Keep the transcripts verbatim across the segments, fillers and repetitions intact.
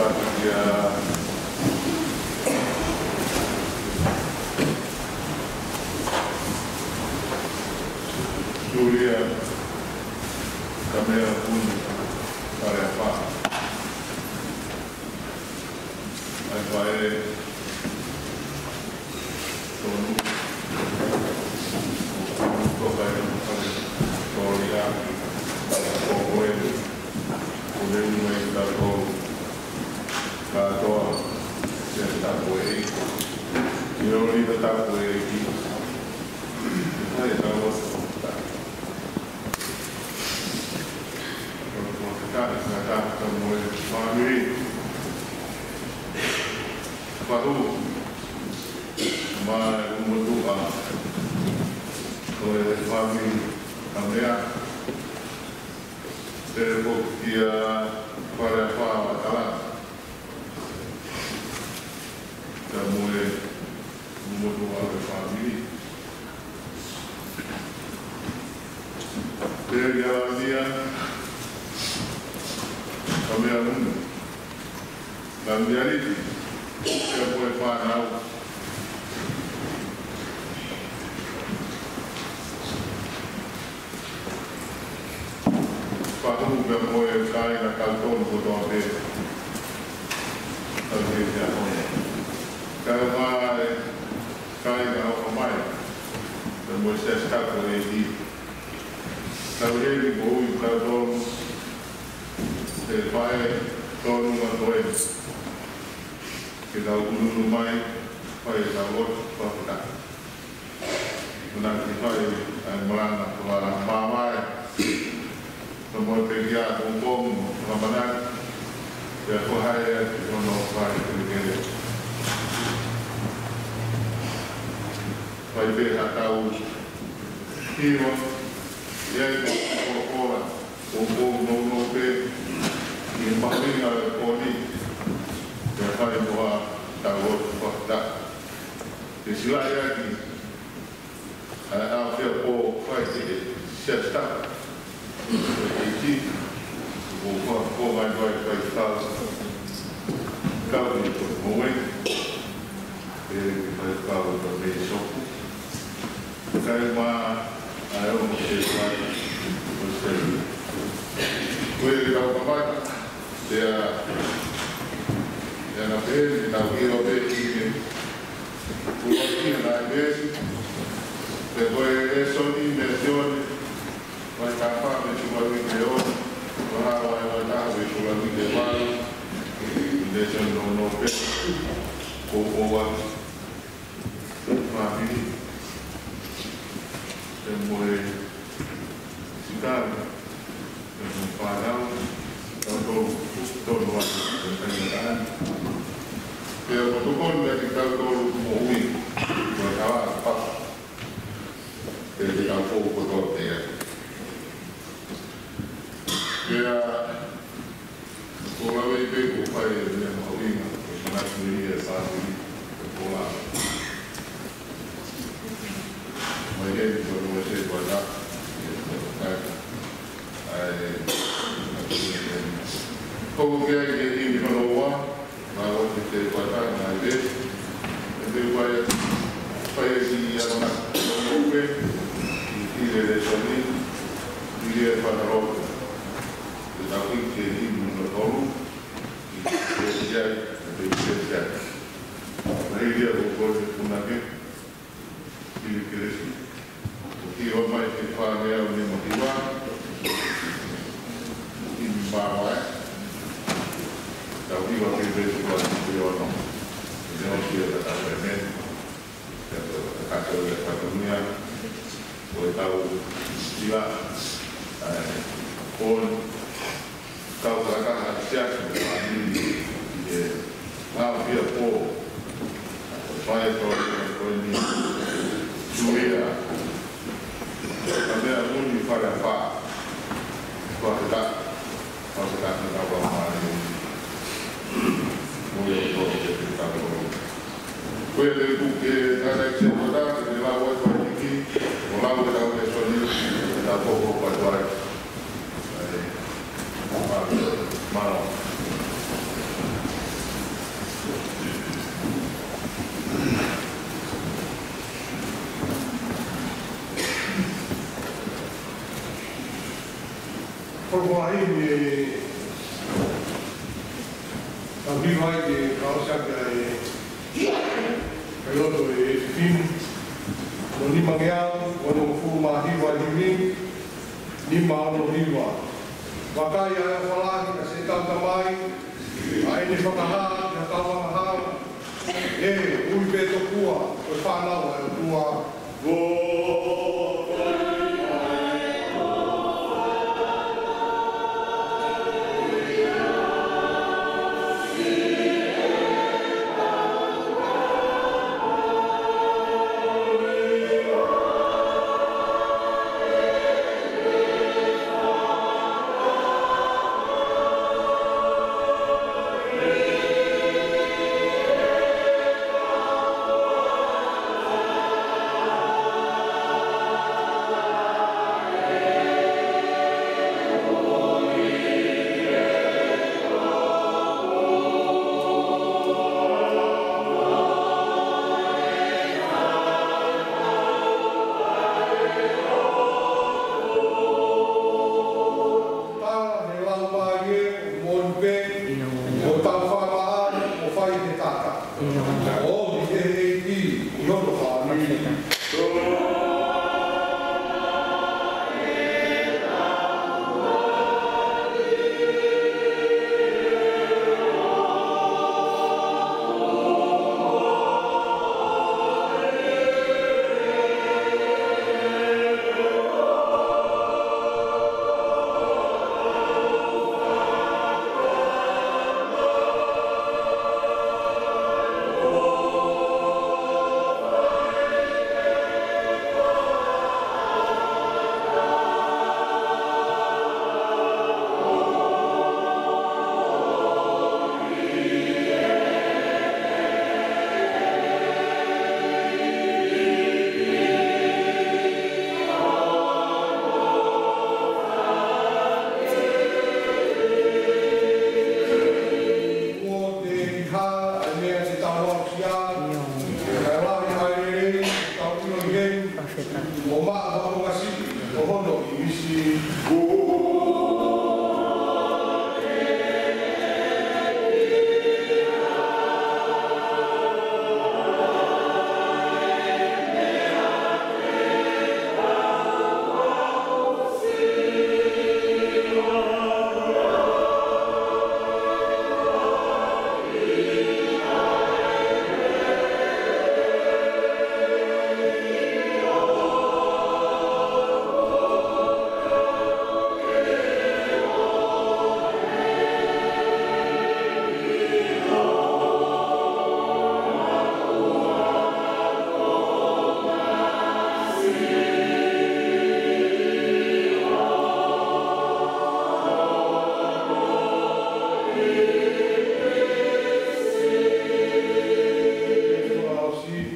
Kia Sulia Kamea Kuni Faleafa. ʻA e faʻē tonu, ʻo kumi toka e fale tōlia, ko koe, ʻo leu mai tautolu kātoa, ke tapuʻi, ke ʻoua ʻe tapuʻi, ʻe fai e tau Fakataha mo e fāmili. Fahu mo e ʻulumotuʻa ʻo e fāmili Kamea. Pea foki kia Faleafa Vatala. Pea mo e ʻulumotuʻa ʻo e fāmili. Pea kia Lamia Kamea Kuni, Lamia Liti, pea mo e fānau. Fahu pea mo e kāinga tautolu kotoa pē. Tau hei kia koe. Kae ʻumaʻā e kāinga ʻoku ʻomai, pea mo e Siasi Tapu ʻEiki. Tau hei moʻui tautolu, ʻe faʻē tonu mo koe. Ke tau ʻunuʻunu mai, fai e tau lotu fakataha. Manatuʻi fai ʻa e malanga ko e māvae. Ka mo e pekia pongipongi, ka manatu. Pea ko hai e ono fai kelekele. Fai pē ha tau hiva, ʻi ai ko e kolokola, pongipongi nounou pē, ʻi he mahuʻinga ʻo e pō ni. Pea fai mo ha tau lotu fakataha. Ke silaʻi ʻaki ʻa e ʻapiako fai ʻe he Siasi Tapu ʻEiki, ʻo fakafofonga ʻi he faifekau, kau ki he moʻui, ʻe he faifekau ʻo e mei sopu. Kae ʻumaʻā ʻa e ongo sētuata ʻo e sētuata. Ko e kau kamata, pea, pea na pehē ni tau ʻilo pē ki he Kuo kina e veesi, pe ko e lēsoni mei Sione, vahe taha fā veesi ua ki he ono, vahe taha veesi ua ki he valu, lēsoni nounou pē, ko e ua, fāmili, pea mo e sikalu, pea mo e fānau, tautolu, tonu atu, pea mo e tokoni ʻa kitautolu moʻui, ko e hala papa, pea kitautolu kotoa pē. Pea, ko e lave pē ko e fai e meʻa mahuʻinga, ko e manatu ʻi he fāmili, ko e kola. Mai eni ko e sētuata, ʻa e, ko e ke ai ke ʻi he hono ua, ma o te te pata na e, e te ua e, fai e si ia na, ko e, ʻi he lēsoni, ʻi he fana roto. Te tau ʻi ke ʻi hono tolu, ʻi he ʻi ai, ʻi he ʻi ai. Mai ia ko e kole punake, ʻi he kelesi. ʻO ki o mai ke fāngeau ni mo hiva, ʻi māvae. Tau hiva ke veesi ua ki he ono. ʻI he ʻosi e kata pēmeni. Pea ko e kakato e fatongia, ko e tau sila, ʻa e, ʻo e kau fakataha siasi, ʻa e, ʻa e, ʻa e, pia pō, fai tō, ko eni, Sulia, Kamea Kuni Faleafa, fakataha, fakataha na wa mani, mo ia ko e kau Ko e te puke tana ki he kota, ke te lau e kua tiki, ʻo lau e lau e soni, e tau koko kua tuai. ʻAi, mālō, mālō. Ko e himi ʻe tau hiva ai ke kau siaki ai e loto ʻe fifine. Ko e nimangeau onongofulu mā hiva e himi, nima ono hiva. Vakai ʻa e ʻofa lahi ʻa Sētane Tamai, ʻa ʻene fakahā ki ha kau angahala, ʻe ui pē tokua, ko e fānau ʻa e ʻOtua. Ka he lau mai ē, ʻoku moʻoni pē, ʻio, ʻoku tau fakamaʻa, ʻo fai he taʻataʻa. ʻIo. ʻO ʻi he ʻEiki, ʻi hono fāmili. Kuo te hā ʻa e meʻa te tau aʻusia. ʻIo. Kae lahi ʻa e lelei, tau ʻilo ʻi heni. Fakafetaʻi. ʻO maʻu ha konga siʻi ʻo hono ʻīmisi.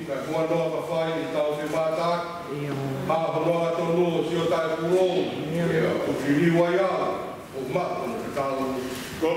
Kae huanoa ka fai ʻi tau femātaaki. ʻIo. Maʻa hono angatonu ʻo sio taʻepūlou. ʻIo. ʻIo, ʻoku fili ʻa ia. ʻO maʻu hono tatau. Ko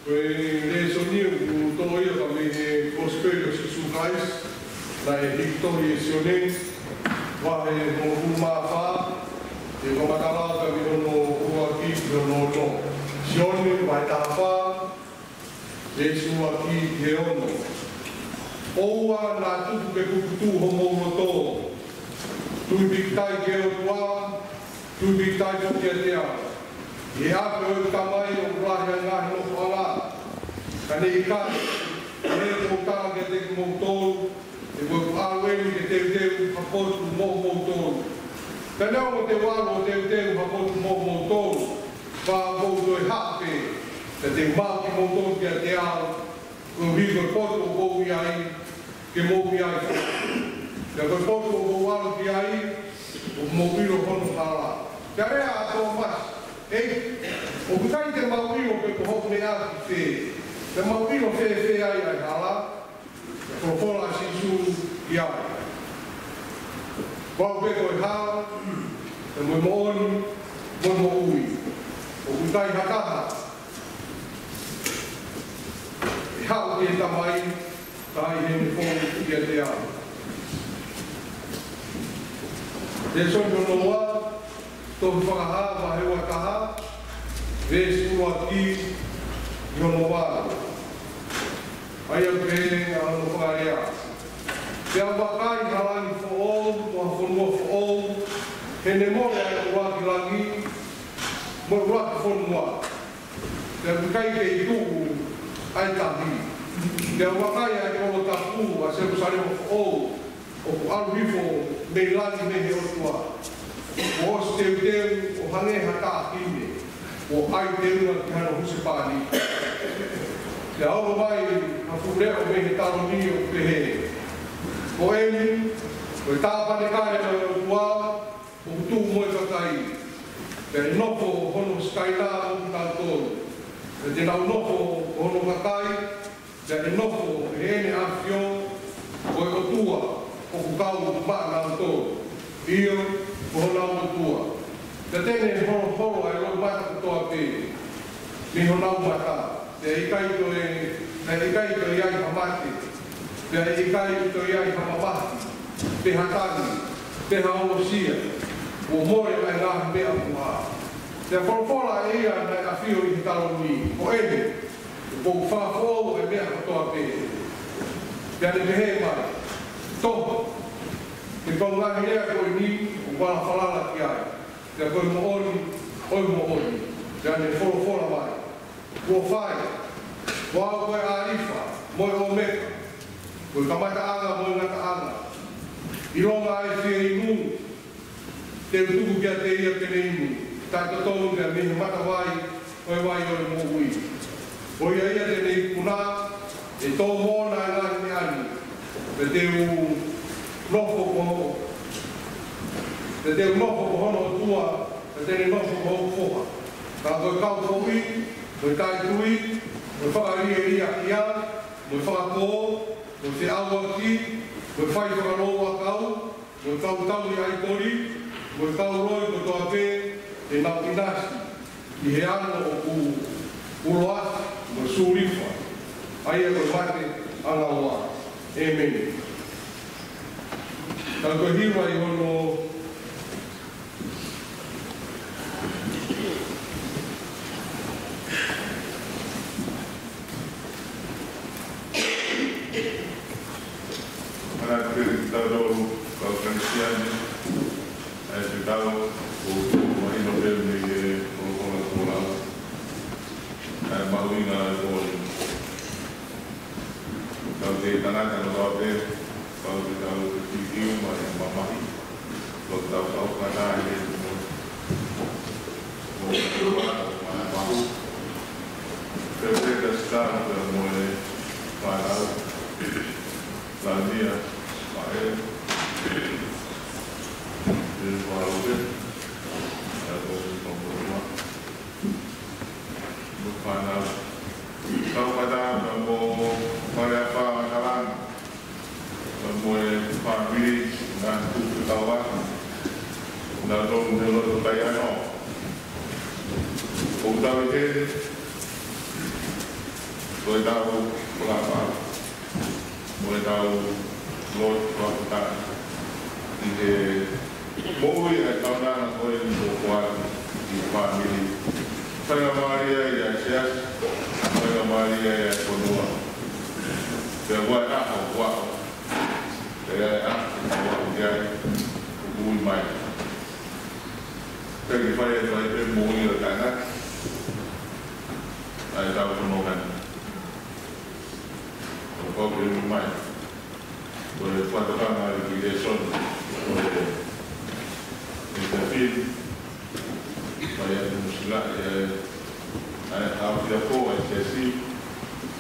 Ko e lēsoni ʻoku toʻo ia mei he Kosipeli ʻo Sīsū Kalaisi, naʻe hiki tohi ʻe Sione, vahe hongofulu mā fā, ʻi he fakamatala ʻo e veesi hono ua ki hono ono. Sione, vahe taha fā, veesi ua ki he ono. ʻOua naʻa tuku ke puputuʻu homou loto. Tui pīkitai ki he ʻOtua, tui pīkitai foki kiate au. ʻI he ʻapi ʻo e Tamai ʻoku lahi ʻa e ngaahi nofoʻanga, ka ne ʻikai, ʻa ē ʻoku ou tala kiate kimoutolu, he ko ʻeku ʻalu eni ke teuteu ha potu moʻomoutolu. Pea neongo te u ʻalu ʻo teuteu ha potu moʻomoutolu, ka ʻoku ou toe haʻu pē, pea te u maʻu kimoutolu kiate au, koeʻuhi ko e potu ʻoku ou ʻi ai, ke mou ʻi ai foki. Pea ko e potu ʻoku ou ʻalu ki ai, ʻoku mou ʻilo hono hala. Pea lea ʻa Tōmasi, ʻEiki, ʻoku ʻikai te mau ʻilo pe ko hoʻo meʻa ki fē. Te mau ʻilo fēfē ai ʻa e hala? Pea folofola ʻa Sīsū ki ai, Ko au pē ko e hala, pea mo e moʻoni, mo e moʻui. ʻOku ʻikai ha taha ʻe haʻu ki he Tamai, ka ʻi heʻene fou kiate au. Lēsoni hono ua, tohi Fakahā vahe ua taha, veesi ʻuluaki ki hono valu. ʻA ia ʻoku pehē ʻa hono fakalea: Pea u vakai, ha langi foʻou, mo ha fonua foʻou, he ne mole ʻa e ʻuluaki langi mo e ʻuluaki fonua, pea ʻoku ʻikai kei tuʻu ʻa e tahi. Pea u vakai, ʻa e kolo tapu, ʻa Selūsalema foʻou, ʻoku ʻalu hifo mei langi mei he ʻOtua, kuo ʻosi teuteu ʻo hangē ha taʻahine kuo ʻai teunga ki hano husepāniti. Pea hoko mai ha fuʻu leʻo mei he taloni ʻo pehē, Ko eni, ko e tāpanekale ʻo e ʻOtua, ʻoku tuʻu mo e kakai, pea ʻe nofo hono sikaina mo kitautolu, pea te nau nofo ko hono kakai, pea ʻe nofo ʻi heʻene ʻafio, ko e ʻOtua ʻoku kau maʻanautolu, ʻio, ko honau ʻOtua. Pea te ne holoholo ʻa e loʻimata kotoa pē mei honau mata, pea ʻe ʻikai toe, pea ʻe ʻikai toe ʻi ai ha mate, pea ʻe ʻikai toe ʻi ai ha mamahi, pe ha tangi, pe ha olosia, kuo mole ʻa e ngaahi meʻa ʻoku hā. Pea folofola ʻa ia naʻe ʻafio ʻi he taloni, Ko eni, ʻoku ou fakafoʻou ʻa e meʻa kotoa pē. Pea ne pehē mai, Toho, he ko e ngaahi lea ko eni ʻoku ala falala ki ai, pea ko e moʻoni ʻo e moʻoni. Pea ne folofola mai, Kuo fai, ko au ko e ʻĀlifa mo e ʻŌmeka, ko e kamataʻanga mo e ngataʻanga. ʻIlonga ʻa e fie inu, te u tuku kiate ia ke ne inu taʻetotonu pea mei he matavai ʻo e vai ʻo e moʻui. Ko ia ia te ne ikuna, ʻe tō moʻona ʻa e ngaahi meʻa ni, pea te u nofo ko, pea te u nofo ko hono ʻOtua, pea te ne nofo ko hoku foha. Ka ko e kau foʻi, mo e taʻetui, mo e fakalielia ia, mo e fakapō, mo e feʻauaki, mo e fai fakalou ʻakau, mo e kau tauli ʻaitoli, mo e kau loi kotoa pē, te nau ʻinasi ʻi he ano ʻoku ulo afi mo e sulifa, ʻa ia ko e mate ʻanga ua. ʻĒmeni. Tau toe hiva ʻi hono Ana te tau tolu, kau Kalisitiane, ʻa e te tau, ʻo, ʻo mahino pē mei he kolokola kuo lau, ʻa e mahuʻinga ʻo e koli. Kau te tangata no kau te, kau te tau te tiki uma e mamahi, kau tau kau kata e mo, mo kua, mo mahu. Te te ka sika, mo e whanau, Laumia, Maʻe, te whanau te, ʻa e kau te tau kau kua. Mo e whanau. Kau kata mo Fale Afa Matalana. Mo e fāmili na tuku kau atu. Na tau ne loto kai ano. ʻOku tau ʻi heni. Ko e tau kolapa. Mo e tau lotu fakatā ʻi he moʻui ʻa e kaunanga ko eni ko Kuati ʻi he fāmili. Faingamālie ia ʻa e siasi, faingamālie ia ʻa e fonua. Pea ua e ʻaho, ua e ʻaho. Pea ʻi ai e ʻaho, ua e ʻaho ki ai, ʻoku ui mai. Pea ke fai e fai pē moʻui ʻo e tangata. ʻa e tau fononga ni. ʻOku ou kei ʻomai ko e fakatokanga ʻa e kiʻi lēsoni ko e ʻi he fili, ʻa ia te musila ʻa e ʻa e ʻapiako ʻa e siasi,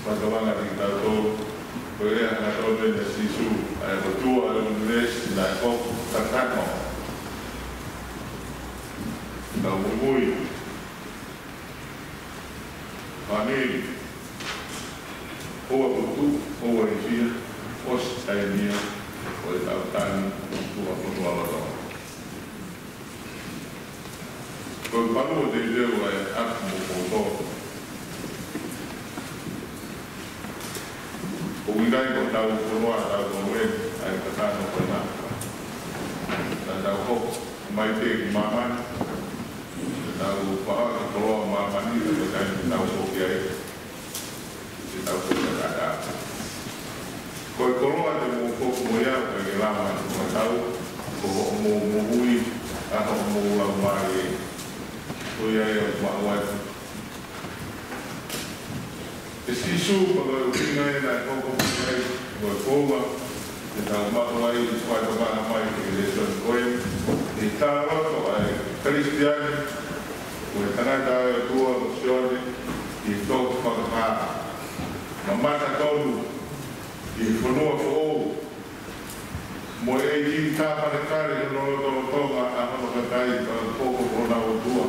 fakatokanga kiate kitautolu ko e lea hangatonu ʻa Sīsū, ʻa e ʻOtua ʻo e ʻunivēsi naʻe hoko kakano. Tau muimui. Fāmili, ʻoua ʻe tuʻu, ʻoua ʻe fia, ʻosi taimi ia ʻo e tau tangi tuʻa fonua lolotonga. Ko e palōmesi ʻoku ou ʻai atu mo kimoutolu. ʻOku ʻikai ko hotau fonua, tau ko e, ʻa e kakano ko ena. Naʻa tau hoko mai pē ki māmani, tau paʻanga koloa māmani, ko e taimi naʻa tau hoko ki ai, te tau hoko ki ai. Ko e koloa te mou hoko mo ia, ʻikai ke lava ʻo tau, ko hoʻomou moʻui, ʻa hoʻomou laumālie. Ko ia ia ʻoku maʻu ai ʻe Sīsū, pea ko e ʻuhinga ia naʻe hoko mai ai, ko e koula te tau maʻu ai, ʻi he fakatokanga mai ki he lēsoni ko eni, ʻi he talaloto ʻa e Kalisitiane, ko e tangata ʻa e ʻOtua ko Sione, ʻi he tohi Fakahā. Mamata tonu ʻi he fonua foʻou, mo e ʻEiki tāpanekale ʻi hono lotolotonga ʻa hono kakai, pea ko e hoko ko honau ʻOtua.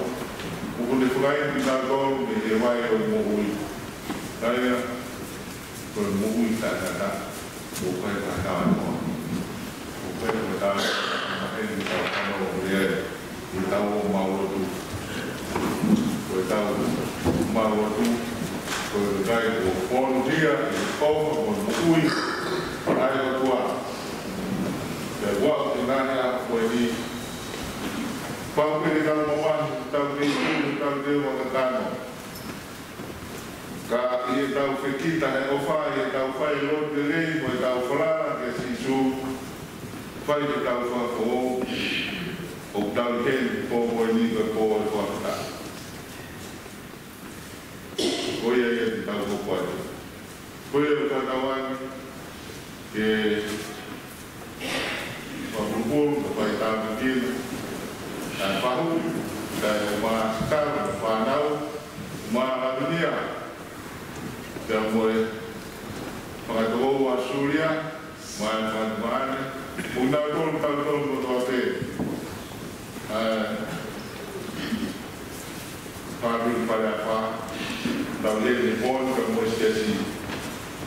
ʻOku ne fakaʻamu kitautolu mei he vai ʻo e moʻui. Ka ia, ko e moʻui taʻengata, ʻoku ʻikai ko ha talanoa. ʻOku ʻikai ko ha talanoa, maheni tau kano o mea ʻi he tau ō ʻo maʻu lotu. Ko e tau maʻu lotu, ko e kakai kuo fonu ia ʻi he ʻofa mo e moʻui ʻa e ʻOtua. Pea ʻoku ou ʻi he ngaahi ʻaho ko eni, pau pē ke tau mamahi, tau kei tui, tau kei ō ʻo kakano. Ka ʻi heʻetau fekita he ʻofa, ʻi heʻetau fai lotu lelei, mo ʻetau falala kia Sīsū, fai ke tau fakafoʻou, ʻoku tau ʻi heni he pō ko eni ko e pō ʻo e fakafetaʻi. Ko ia ia te tau hoko atu. Ko ia ʻoku tau ʻalu ke fakapulupulu, ka fai tāpuekina ʻa e fahu, kae ʻumaʻā Sikalo mo e fānau, ʻumaʻā Lavinia, pea mo e fakatokoua Sulia, mo e fānau ʻa e ʻaho ni, ʻoku nau tolu, tau tolu kotoa pē. ʻA e fāmili Faleafa, tau lele poni ka mo e siasi.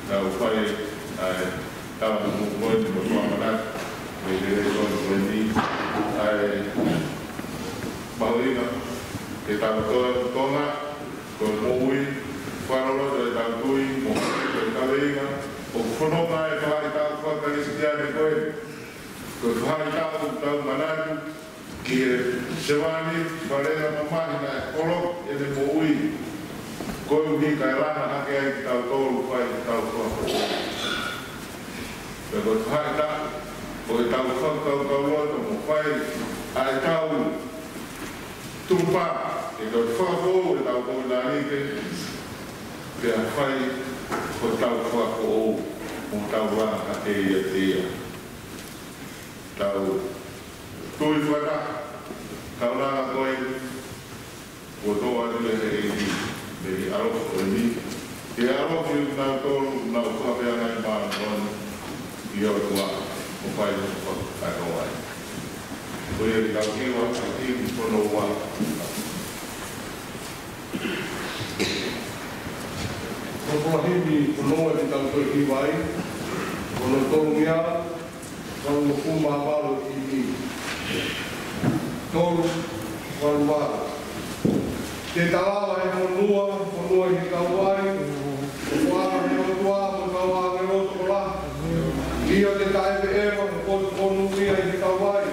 Tau fai ʻa e tau mo ko eni mo tau manatu mei he lēsoni ko eni, ʻa e mahuʻinga ke tau toe tonga, ko e moʻui fakaloloto ʻetau tui, mo e kaveinga ʻoku fononga ai e faʻahitaʻu fakakalisitiane ko eni. Ko e faʻahitaʻu ʻoku tau manatu ki he sevāniti fakalea mamahi naʻe holo ʻene moʻui, koeʻuhi kae langa hake ai kitautolu, fai ke tau fakafoʻou. Pea ko e faʻahitaʻu, ko ʻetau fakakaukauloto mo fai ʻa ʻetau tukupā ke tau fakafoʻou ʻetau kovinānite, pea fai ko ʻetau fakafoʻou mo tau langa hake ʻiate ia. Tau tui fakataha, tau langa ko ē, kuo toʻo atu ʻe he ʻEiki, mei he ʻalofi ko eni, ke ʻalofi ʻa kinautolu ʻoku nau fakapeangai māʻoniʻoni ki he ʻOtua, ʻo fai hono fakakātoa. Ko ia te tau hiva, ʻa e himi hono ua. Ko e himi hono ua te tau toe hiva ai, ko hono tolungeau valungofulu mā valu ʻi he himi. Tolu valu valu. Ke ta lava ʻe fonua, fonua ʻi he kauvai, ʻo ʻave ʻe he ʻOtua mo e kau ʻāngelo tokolahi. ʻIo, te ta ʻeveʻeva mo potu ʻonuʻia ʻi he kauvai.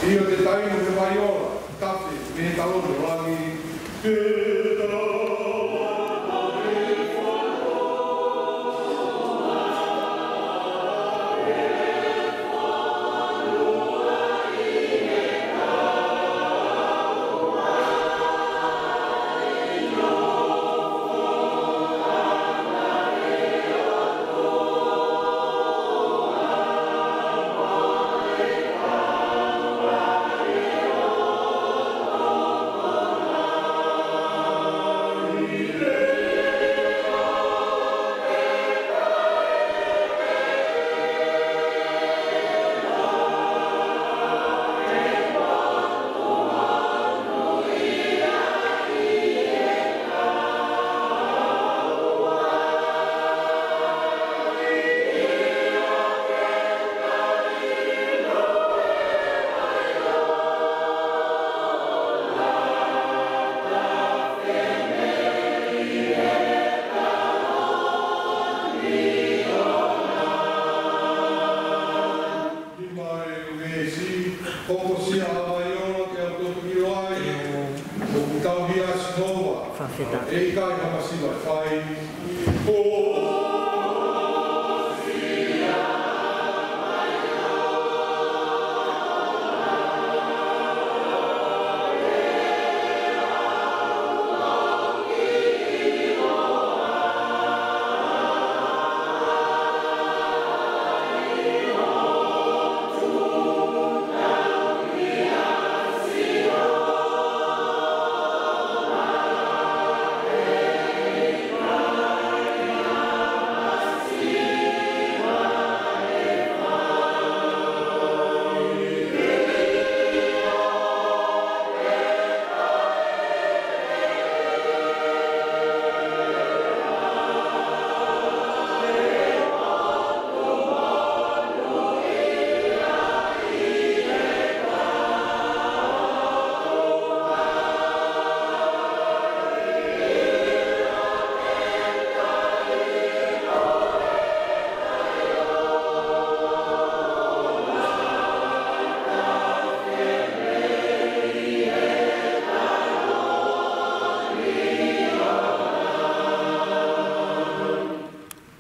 ʻIo, te ta inu he vai ola, tafe mei he taloni ʻo langi. Ke ta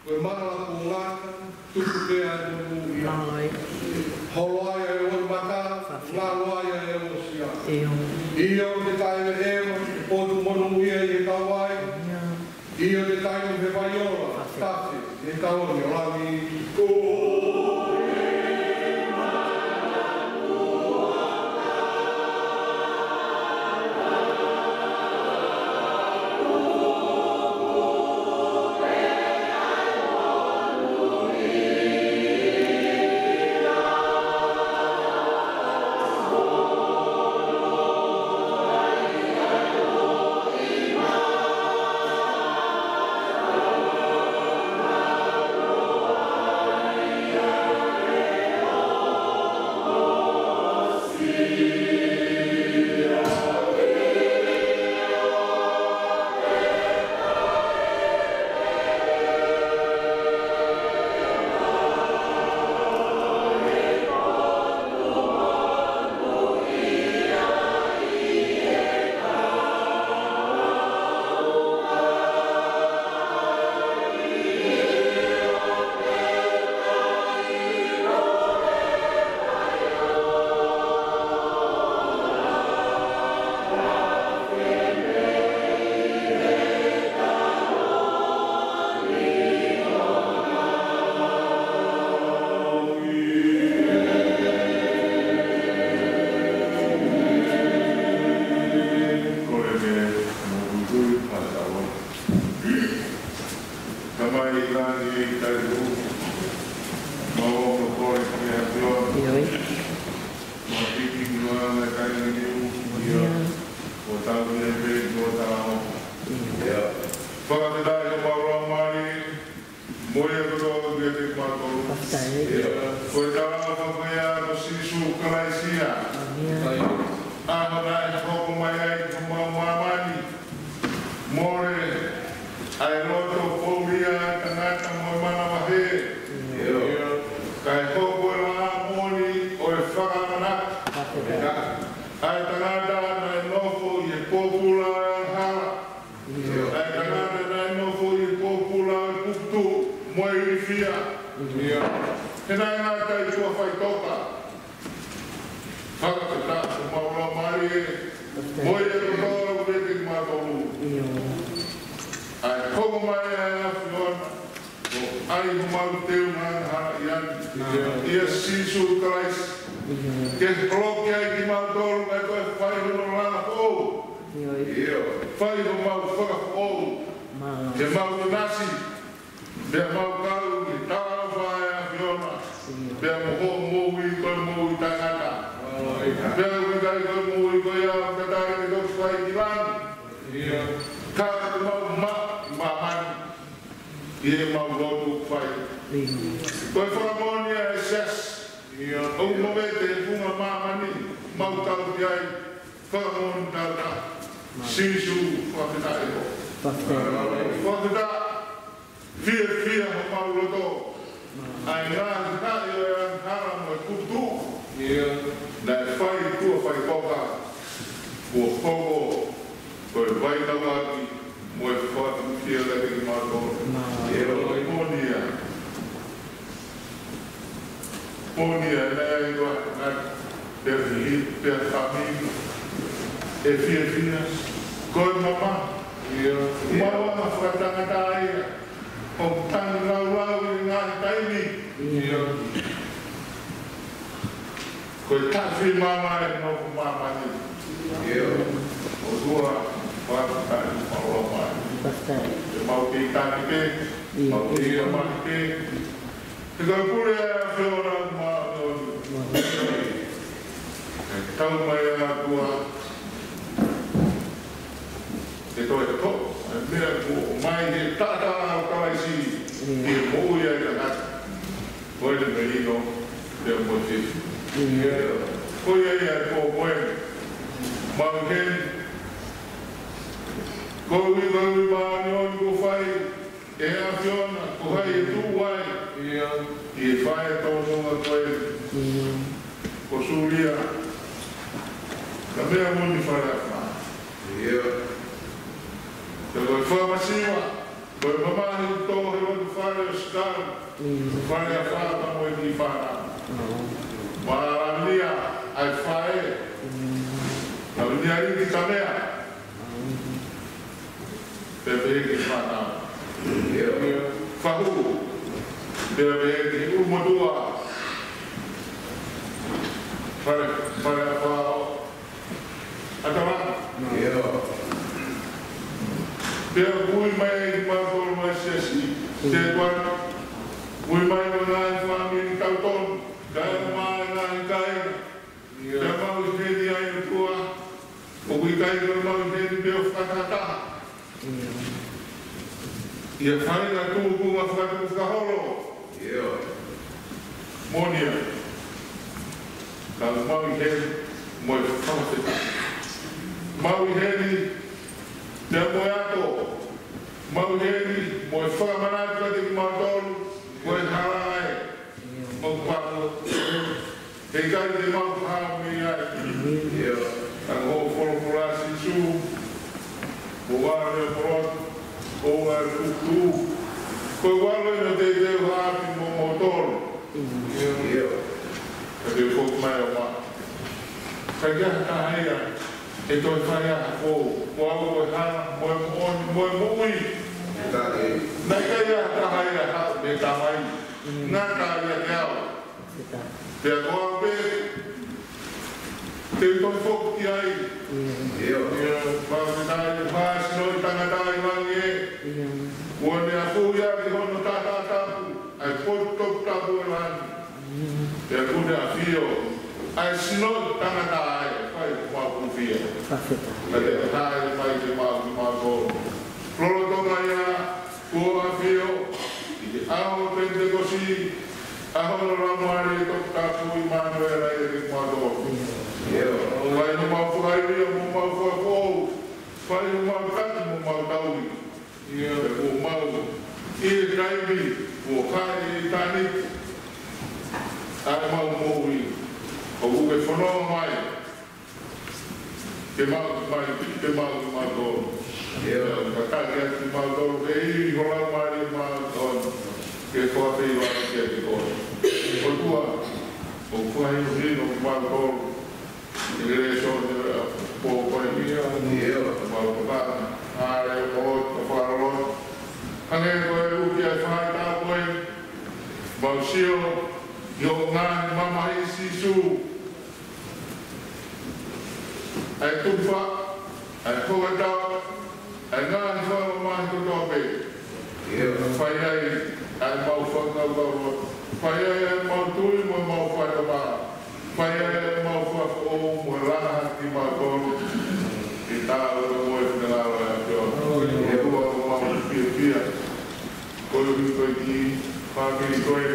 Ko e mala kuo ngata, tuku pē ʻa e monūʻia. Mālō. Holo ai ʻa e ʻotu mata, ngalo ai ʻa e ʻosi ʻa. ʻIo. ʻIo, te tai veʻeva, ʻotu monūʻia ʻi he tau ai. ʻIo. ʻIo, te tai mo he vai ola, tafe, he tau ni o langi. Tamai ʻi langi, ʻi he taʻu, mau ʻofa kole ki he ʻAfiona. ʻIo. Mau hiki ki he anga ʻo e taimi ni. ʻIo. ʻIo. ʻO tau ne pe ʻo tau. ʻIo. Fakafetaʻi ʻoku mau lau mai. Mo ia kotoa ʻoku ʻiate kimautolu. Fakafetaʻi. ʻIo. Ko e talaʻofa ko ia ʻo Sīsū Kalaisi ia. ʻIo. ʻA hono hoko mai ai ki homau māmani. Mole ʻa e loto poʻuli ʻa e tangata mo e manavahē. ʻIo. Kae hoko e laʻā moʻoni ʻo e fakamanatu. ʻA e tangata naʻe nofo ʻi he pōpula ʻo e angahala. ʻA e tangata naʻe nofo ʻi he pōpula ʻo e pukutuʻu mo e ilifia. He naʻe ngata ʻi tuʻa faʻitoka. Fakafetaʻi ʻoku mau lau mai ē. Mo ia kotoa ʻoku ʻiate kimautolu. ʻA e hoko mai ʻa e ʻAfiona. ʻO ʻai homau teu ngaahi angahala ʻi ai. ʻIa Sīsū Kalaisi. Ke holoki ai kimautolu, kae toe fai hono langa foʻou. ʻIo. Fai homau fakafoʻou. Ke mau ʻinasi. Pea mau kau ki he talaʻofa ʻa e ʻAfiona. Pea mo hoʻo moʻui ko e moʻui taʻengata. Pea ʻoku ʻikai ko e moʻui ko ia ʻoku tatali ke toki fai ki langi. Ka ʻoku mau maʻu ʻi māmani. ʻI heʻemau lotu fai. Ko e fakamoʻoni ʻa e siasi. ʻOku movete ʻi he funga māmani. Mau kau ki ai. Fakamoʻoni tau ka. Sīsū, fakafetaʻi ʻoku. Fakafetaʻi. Fiefia homau loto. ʻA e ngaahi haʻi ʻo e angahala mo e pukutuʻu. Naʻe fai tuʻa faʻitoka. Kuo hoko ko e vaitauaki mo e fakatupu. Ia la ke mau tō. Ia. Moʻoni ia. Moʻoni ia, naʻe ʻi ai ʻa e ngaahi, pea fihi, pea fāmili, ʻe fiefia. Ko e mama. Ia. Mau anga fakatangata ia. ʻO tangi laulau ʻi he ngaahi taimi. Ia. Ko e taʻefimāmani ʻo māmani. Ia. ʻOtua, fakafetaʻi, mālō mai. Fakafetaʻi. Te mau kei tangi pē, ia, mau kei ia mai pē. Te ka pule ʻa e ʻAfiona Māʻoniʻoni. Ia. ʻE tau mai ʻa e ʻOtua. ʻE toe toʻo ʻa e meʻa kuo ʻomai he taʻataʻa ʻo Kalaisi, ia, ke moʻui ai ʻa e tangata. Ko e melino, pea mo e fiefia. Ia. Ko ia ia ko moe. Mau heni. Ko e ui, ko e ui māʻoniʻoni kuo fai ʻe he ʻAfiona, ko hai ʻe tuʻu ai. Ia. ʻI he fai e tōnunga ko ē. Ia. Ko Sulia. Ka meʻa moni Faleafa. Ia. Ka ko e fakamasiva. Ko e mamahi ʻoku tō he loto fale ʻo Sikalu. Mm. Faleafa ka mo e kiʻi fānau. Oh. Mālō ia, ʻa e faʻē. Mm. Ka ʻunia i ki ka meʻa. Mm. Pea pehē ki he fānau. Ia. Fahu. Pea pehē ki he ʻulumotuʻa. Fale, Faleafa ʻo ʻAtalanga. Ia. Pea ui mai ʻa e kimautolu mai siasi. Mm. Te tuan. Ui mai ʻa e ngaahi fāmili tautonu. Kae ʻumaʻā e ngaahi kāinga. Ia. Pea mau ʻi heni ai ʻOtua. ʻOku ʻikai ko e mau ʻi heni pē ʻo fakatahataha. Ia. ʻI he faʻahinga tūkunga fakatupu fakaholo. Ia. Moʻoni ia. Ka mau ʻi heni mo e fakafetaʻi. Mau ʻi heni pea mo e ato. Mau ʻi heni mo e fakamanatu kiate kimautolu ko e hala ē. Mau pako. He ʻikai te mau hao mei ai. Ia. Ka ko hoʻo folofola Sīsū, ko e ʻuala ʻo e polotu, ko e ʻuala ʻo e kutu, ko e ʻuala ʻo e teuteu ʻa e ʻapi mo moutolu. Ia. Ia. Ka te u foki mai ʻo ma. Ka ʻikai ha taha ia ʻe toe fai ha ʻaho, ko au ko e hala, mo e moʻoni, mo e moʻui. Naʻe ʻikai ha taha ia ʻe haʻu mei he Tamai. Ngata ia ke au. Pea ko au pē, te u toe foki ki ai. Ia. Ia, fakafetaʻi, ʻoku hā e sino ʻo e tangata ʻi langi ē. Ia. Kuo ne afuhi ʻaki hono taʻataʻa tapu ʻa e potu toputapu ʻo e langi. Ia. Pea kuo ne ʻafio ʻa e sino ʻo e tangata ʻa e fai mau kufia. Fakafetaʻi. Ka te u tae mai ke mau, mau tō. Lolotonga ia, kuo ʻafio ʻi he ʻaho ʻo e Penitekosi, ʻa hono Laumālie Toputapu ʻImanuela ʻiate kimautolu. Ia. Fai homau fakaivia mo homau fakafoʻou. Fai homau taki mo homau taui. Ia. Pea kuo mau ʻi he taimi kuo haʻi ʻitāniti ʻa ʻemau moʻui. ʻOku ke fononga mai ke mau, mai, ke mau, mau tō. Ia. Ka taki atu kimautolu, ke ʻi ho Laumālie Māʻoniʻoni, ke fakafeiva kiate koe. ʻOtua, ʻoku fakahinohino kimautolu ʻi he lēsoni ʻo e pō ko eni. Ia. Mau tokanga, ʻa e pō, ka fakaloloto. Hangē ko e uki ʻa e faʻahitaʻu ko ē, mau sio ʻi hoʻo ngaahi mamahi Sīsū. ʻA e tufa, ʻa e hoatau, ʻa e ngaahi fakamamahi kotoa pē. Ia. Fai ai ʻa ʻemau fakakaukau lotu. Fai ai ʻa ʻemau tui mo ʻemau fakataha. Fai ai ʻa ʻemau fakafoʻou mo e langa hake kimautolu. Ke tau ʻo mo e finangalo ʻa e ʻAfiona. Ia. ʻOtua, ʻoku mau fiefia. Koeʻuhi ko e kiʻi fāmili ko ē.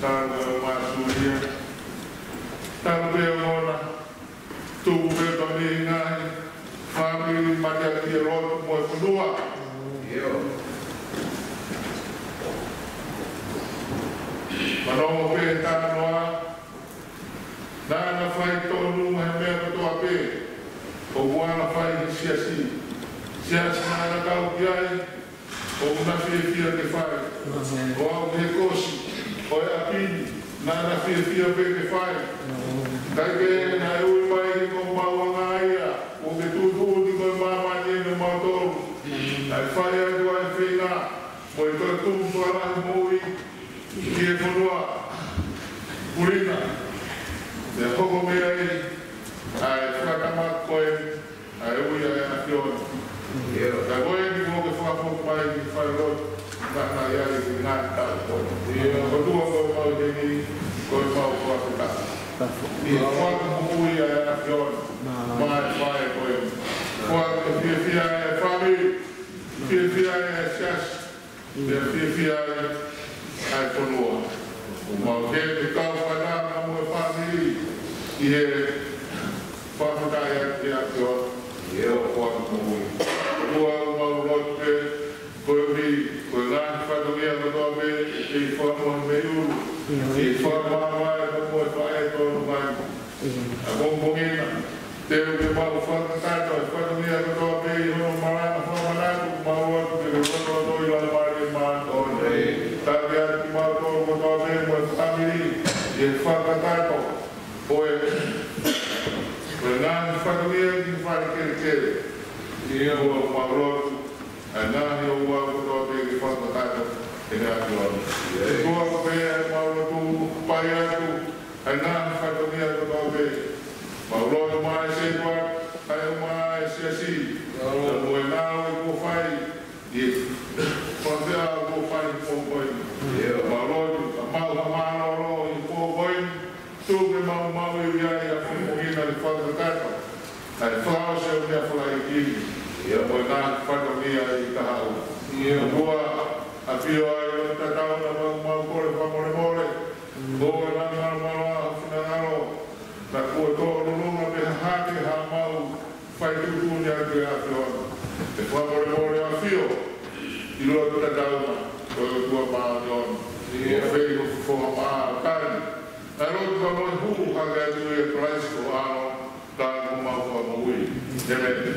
Tau ʻo māsulia. Tau pē ʻo ngona. Tuku pē ʻa e ngaahi fāmili mateaki ʻi he lotu mo e fonua. Ia. Fanongo pē he talanoa. Naʻa na fai tonu he meʻa kotoa pē ʻoku na fai he siasi. Siasi naʻa na kau ki ai. ʻoku na fiefia ke fai. ʻO aʻu ki he kosi ʻo e ʻapi ni, naʻa na fiefia pē ke fai. Kae kehe naʻe ui mai ʻe he kau maʻuʻanga ia, ʻoku ke tuʻutuʻuni ko e māmani ʻeni ʻo mautolu. Naʻe fai atu ʻa e feinga, mo e toe tumu fakalahi moʻui ki he fonua. Pulina, te hoko mei ai ʻa e fakatamaki ko ē, ʻa e ui ʻa e ʻAfiona. Ka ko eni kuo ke fakafoki mai ki he falelotu, naʻa na ʻi ai ki he ngaahi taʻu ko ē. ʻOtua ko e mau ʻi heni, ko e mau fakafetaʻi. ʻI he fakamoʻui ʻa e ʻAfiona, maʻa e faʻē ko eni. Fakafiefia e fāmili, fiefia e siasi, pea fiefia ai ʻa e fonua. ʻOku mau kei kau fanongo mo e fāmili ʻi he fakafetaʻi atu ki he ʻAfiona ʻi he ʻaho ni. ʻOku mau lotu pē koeʻuhi ko e ngaahi fatongia kotoa pē ʻoku kei fakamoʻoni mei ʻulu, ʻi he fakamaama ʻa e faʻē tonu mai. ʻApongipongi na, te u ke mau fakakakato e fatongia kotoa pē ʻi hono malanga fakamanatu, mau lotu ke ke lotolotoʻi Laumālie Māʻoniʻoni. Tapu atu kimautolu kotoa pē mo e fāmili, ʻi he fakakakato ʻo e, ʻo e ngaahi fatongia ki he fale kelekele. ʻOku mau lotu ʻa e ngaahi ouau kotoa pē ke fakakakato ʻe he ʻAfiona. ʻOtua ko e mau lotu, fai atu ʻa e ngaahi fatongia kotoa pē. Mau lotu maʻa e setuata, ʻa e maʻa e siasi, pea mo e ngāue kuo fai, ʻi he faʻahinga kuo fai ʻi he pongipongi ni. Mau lotu, ʻa e mau mālōlō ʻi he pongipongi ni, tuku ke mau maʻu ʻi ai ʻa e pongipongi ni ke fakakakato ʻa e fakaʻosi ʻo e meʻa fakaʻeiki ni, pea mo e ngaahi fatongia ʻe taha ua. ʻOtua, ʻafio ai ʻo tatau na mau mau kole fakamolemole, ko e langa malamala ʻa ho finangalo, na kuo tō lulunga pē hake haʻamau fai tuʻutuʻuni atu ki he ʻAfiona. Ke fakamolemole ʻafio ʻi loto tatau na, ko e ʻOtua māʻoniʻoni. ʻOku fai ho fofonga maʻa tani. ʻA e lotu ka mo e hū hake atu ʻia Kalaisi ko ho ʻAlo, ka ko homau Fakamoʻui. ʻĒmeni.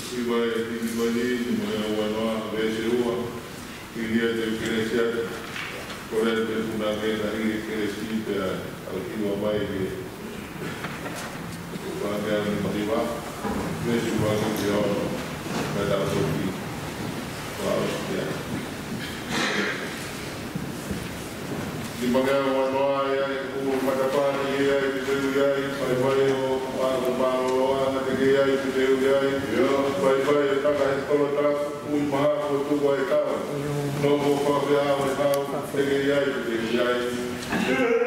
Siʻi vahe himi ko eni, nima ʻe ua noa, veesi ua. Hili ʻa e kelesi atu. Kole atu pē punake ta hili kelesi pea ʻalu hiva mai ki he Fakameʻa nima hiva. Veesi ua ki he ono. Mei he tau toki. Fakaʻosi ia. Nima ʻe ua noa, ʻi ai ʻa e matapā ni, ʻi ai ʻa e teu, ʻi ai ʻa e vaivai ʻo Te u ʻi ai. Faifai e taka he kolo tapu, ui maha ko tuku ai kau. Nofo fafea au e hau, te ke ʻi ai, te u ʻi ai.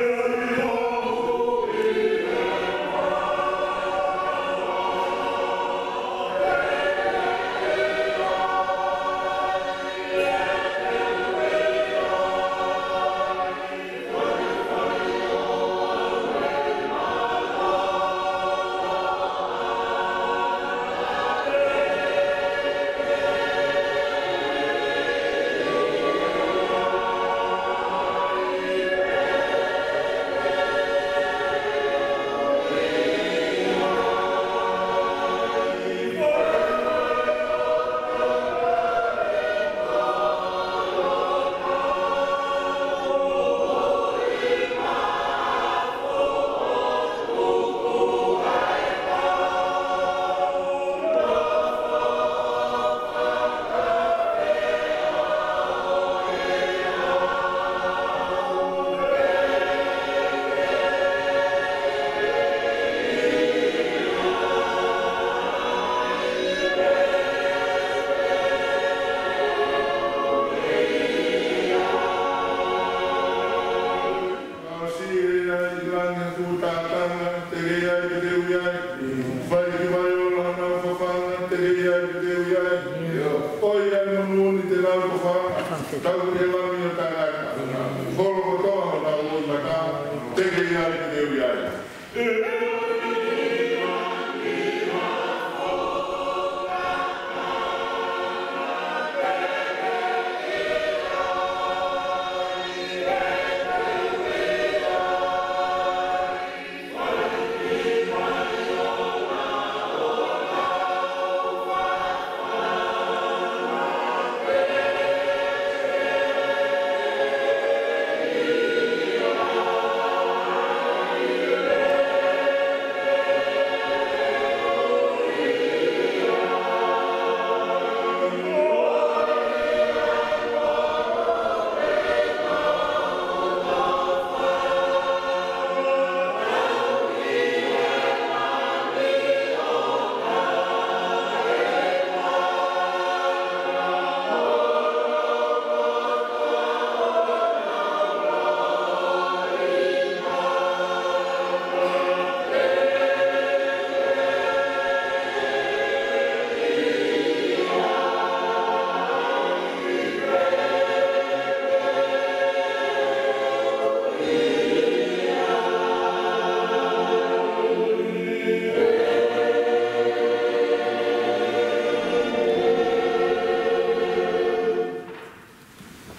Siʻi ʻe ʻi ai ʻi langi ha fuʻu tātanga, te ke ʻi ai, te u ʻi ai. Fai ki mai ʻo lana fafanga, te ke ʻi ai, te u ʻi ai. ʻOi ʻa e monuʻa ni te nau fafanga, tau ke lami ʻo tangata. Kolo kotoa ʻo nau ʻi mata, te ke ʻi ai, te u ʻi ai.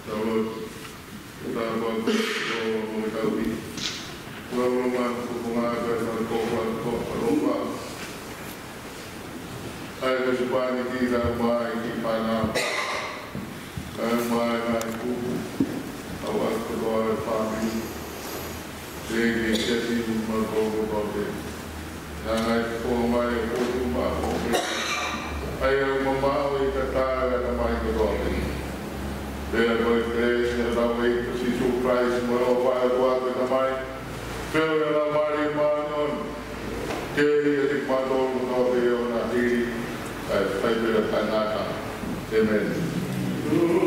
Tau lotu. Tau lotu, ʻo mo tau ʻi. Ua ua ma ko ko ma ka ma ko ko ko ko ko. ʻAi ko Sipani ki ka mai ki Pana. ʻAi mai mai ku. Au atu ko e fāmili. Te ke siasi ma ko ko ko te. Nā ngai ko mai ko tu ma ko ke. ʻAi au ma ma o i ka tā la ka mai ko ko ke. Pea ko e kelesi ʻa e ʻEiki ko Sīsū Kalaisi mo e ʻofa ʻa e ʻOtua ko e Tamai. Pea ʻoku ʻi ai ʻa e Laumālie Māʻoniʻoni. Ke ʻi ai kiate kimautolu kotoa pē ʻo na hili, kae fai pē ʻa e tangata. ʻĒmeni.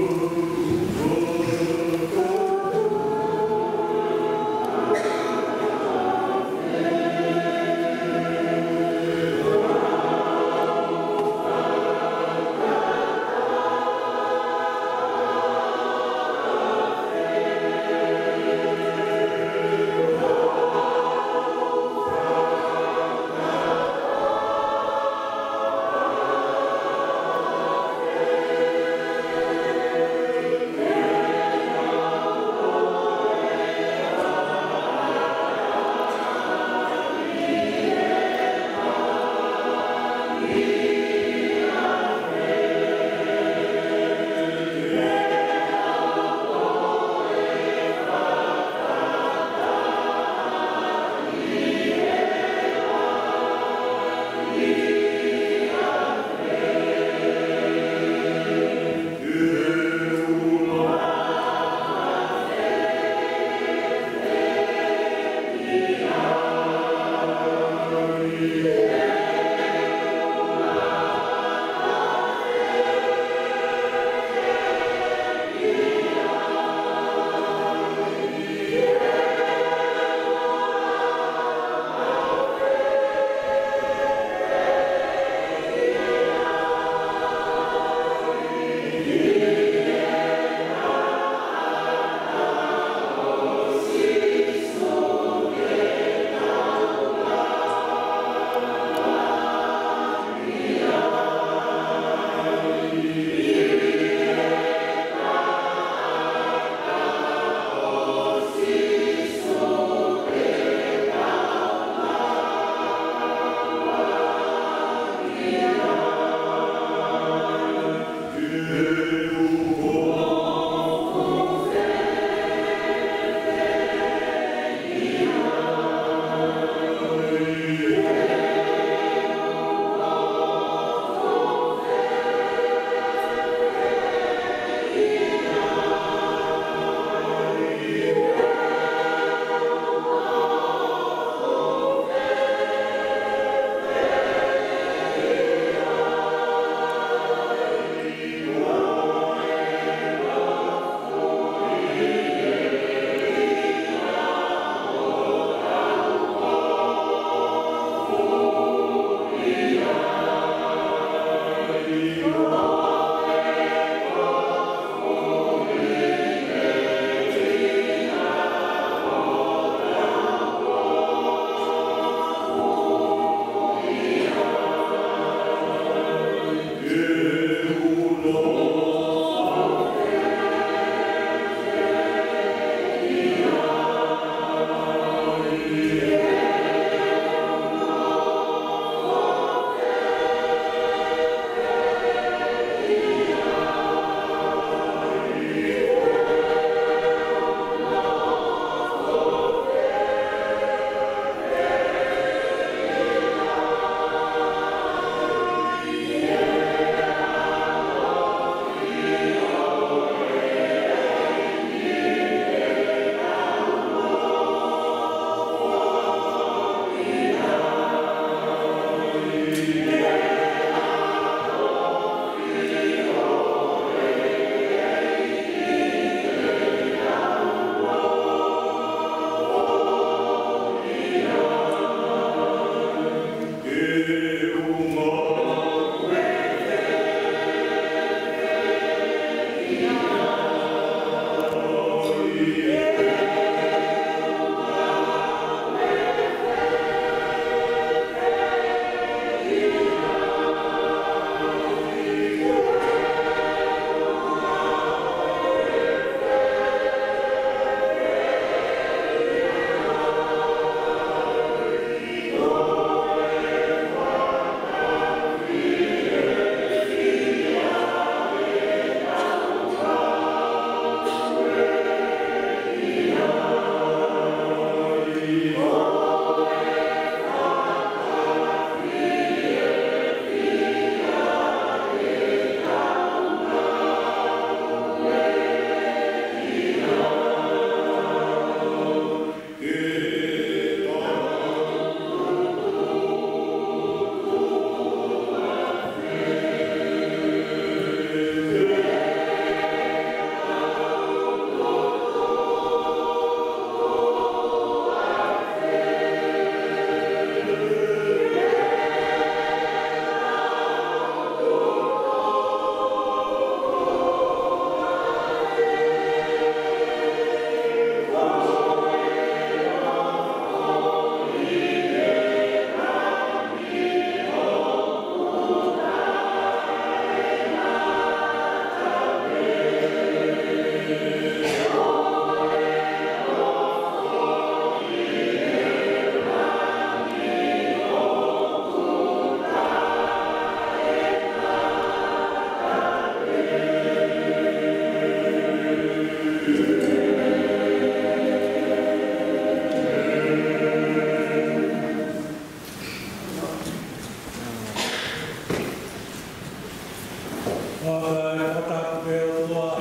ʻOku ou fakatapu ki he ʻOtua, ʻa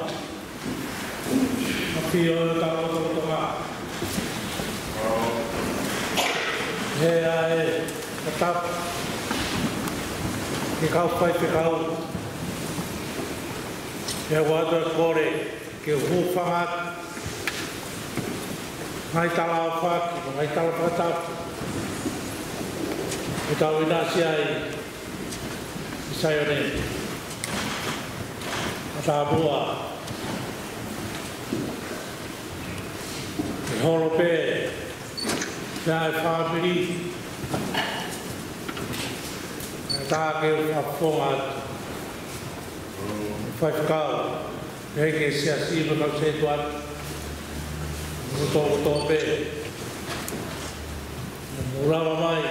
e ʻAfio ʻi hotau lotolotonga. He ʻa e fakatapu ki he kau faifekau, ʻoku ou ʻoatu e kole ke u hūfanga atu he ngaahi tala ʻaofaki, mo e ngaahi tala fakatapu ʻoku tau ʻinasi ai ʻi Saione, ʻa Tāpua, ʻi he holo pē, pea ʻi he fāmili, ʻa e tā ke u fakafofonga atu. Faifekau, pehē ki he siasi mo e kau sētuata, mo e tokoto pē, mo e lava mai.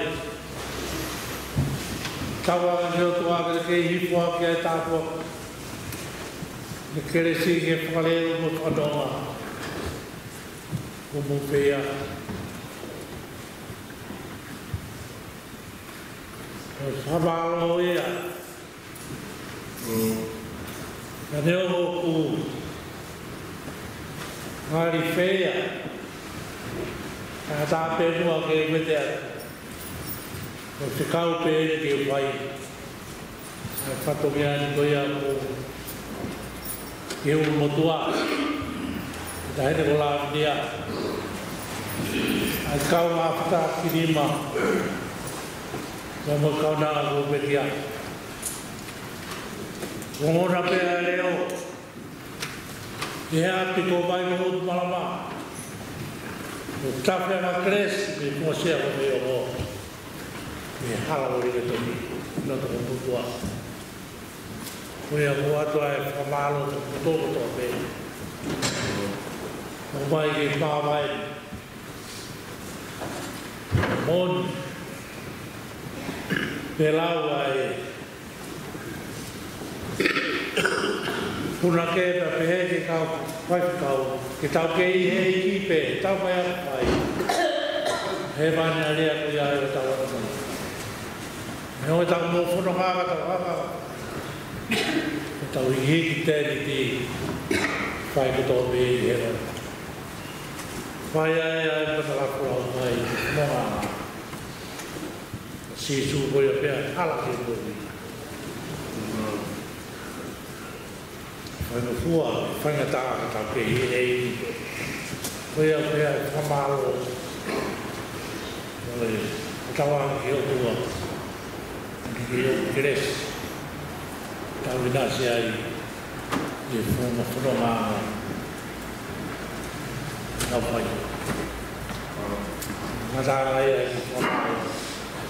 Tauange ki he ʻOtua ke kei hifo ʻa e tāpuaki, mo e kelesi ke fakaleu mo fakanonga. Ko mo feia. Ko e fakamālō ia. Ka neongo ʻoku ngali feia, ka tā pē muʻa ke u vete atu. Ko e fekau pē eni ke u fai. ʻA e fatongia ni ko ia ko e ʻulumotuʻa, ʻa e Taʻahine ko Lavinia, ʻa e kaungā fakataha ki nima, pea mo e kaunanga kuo pekia. Kuo ngona pē ʻa e leʻo, ʻi he ʻapi ko Vaimoʻutu Malama. Ko e tafe ʻa Kelesi, mei Fuaseako mei ʻOhomohe. Mei he hala ʻo Lingiletoni, ʻi loto Motuʻa. Ko ia ʻoku ou ʻoatu ʻa e fakamālō kotoa kotoa pē. ʻOmai ke māvae. Moʻoni. Pea lau ʻa e punake pea pehē ki he kau faifekau, ke tau kei ʻi he ʻEiki pē, tau fai ʻa e fai. He mani alea ko ia ʻe tau atu. He ʻoku tau mo fononga ka tau hanga. Tau ʻi he ʻEiki te ʻi he fai kotoa pē ʻi he ʻEiki. Fai ai ʻa e pata laku lau mai, mo ngā. Sīsū ko ia pea hala ke koni. Fai no fua, fai ngā tā ka tau kei ʻi he ʻEiki. Ko ia pea fakamālō. ʻOi, tauange ki he ʻOtua. Ki he ʻOtua Kelesi. Tau ʻinasi ai. ʻI he fononga fononga. Tau fai. Ngata ai ʻa e fononga.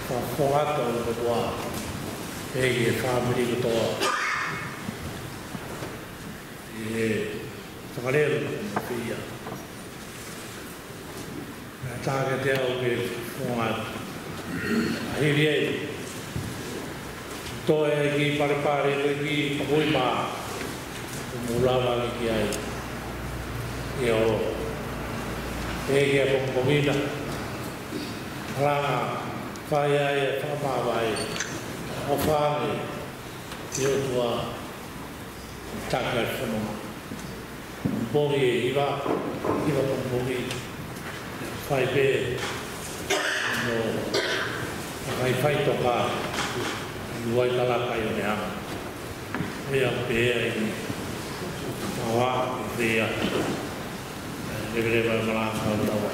Fakafofonga atu ʻa e ʻOtua. ʻI he fāmili kotoa. ʻI he fakalele mo e feia. Naʻe tā kiate au ke fononga atu. ʻA hili ai. Toe ki Palepale, toe ki Pakuima. Ko mo lava ʻi ki ai. ʻI ʻOlo. ʻE ki a pongipongi na. Langa fai ai e fakamāvae. ʻOfa ange. ʻI he ʻOtua. Taka e fononga. Pongipongi ʻe hiva, hiva pongipongi. Fai pē, no, fai fai toka, ʻi Uaikala kai o mea. Mea pē ai, maua, pē ia. Leveleva malanga, maua.